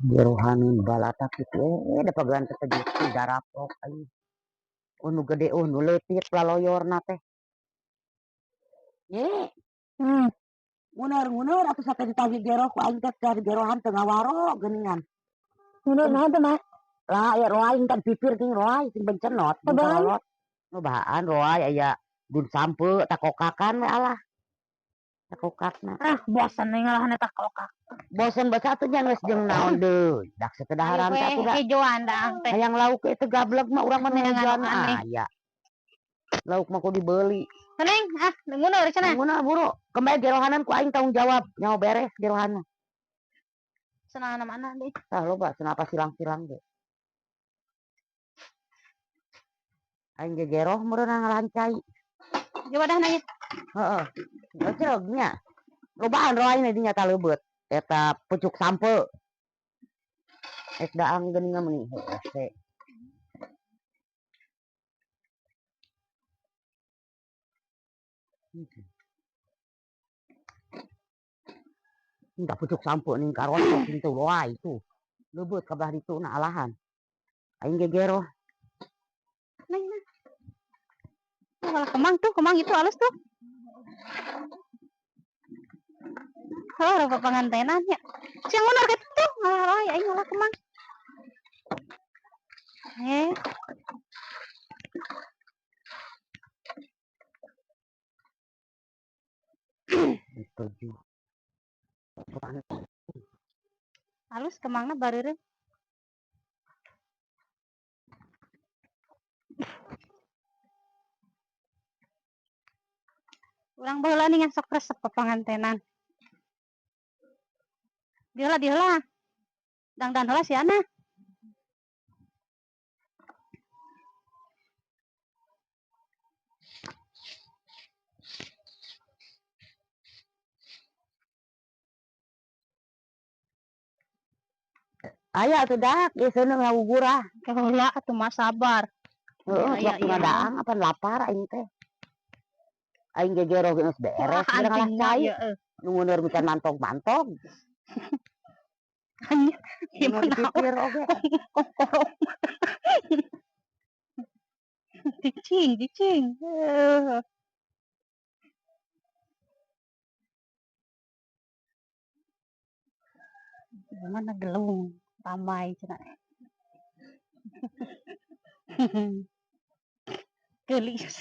Gerohaneun balata kitu da pagelan teh teh daraprok aing. Nu gede nu leutik laloyorna teh. Ye. Nguneur-nguneur atuh sate ditagih geroh ku aing teh dari gerohan teu ngawaro geuningan. Nguneur naon teh, Mak? Lah aya roai kan pipir ting roai sing bencenot Apaan? bencorolot. Nu bahaan roai aya dun sampe takokakan we alah. Takokakna. Ah, bosan nih ngalahan eta kokak. Bosan baca atuh nya geus jeung naon deui. Dak satedaharan teh atuh da. Hejoan daang teh. Hayang lauk itu gablek mah urang mah nu Dengan hejoan aneh. aya. Lauk mah kudu dibeli. Neng, ah, nguneur cenah. Nguneur buru. Kembali gerohanan ku aing tanggung jawab. Nyawa beres gerohan. Senang mana deui. Tah loba cenah apa silang-silang ge. Aing ge geroh meureun ngalahan cai. Ge wadahna ieu. Heeh. Cereg nya. Lobaan roaina dinya ta leubeut. Eta pucuk sampe. Ek daang geuning mah meuni hese. Enggak pucuk sampe ning karontok kitu roai tuh. Leubeut ka belah ditu na alahan. Aing ge geroh. Neng, neng. Oh, malah kemang tuh, kemang itu halus tuh. Oh, rupa pengantenan ya. Siang ngunur gitu tuh, malah roy, aing malah kemang. Tujuh. Halus kemangna bareureum. Urang baheula nih sok resep pepangantenan. Diheula, diheula. Dangdan heula si Ana. Aya atuh dak, ieu seuneu ngawugurah. Heula atuh mah sabar. Heeh, Iya, waktu iya. ngadaang apa lapar aing teh. Aing ge gero geus beres, Wah, geus ngalah anjing, cai. iya, euy. Nu nguneur mikan mantog-mantog. Anjing, Nu gimana? dipipir oge. Kokoro. Cicing, cicing. Heuh. Gimana gelung ramai cenah. Geulis.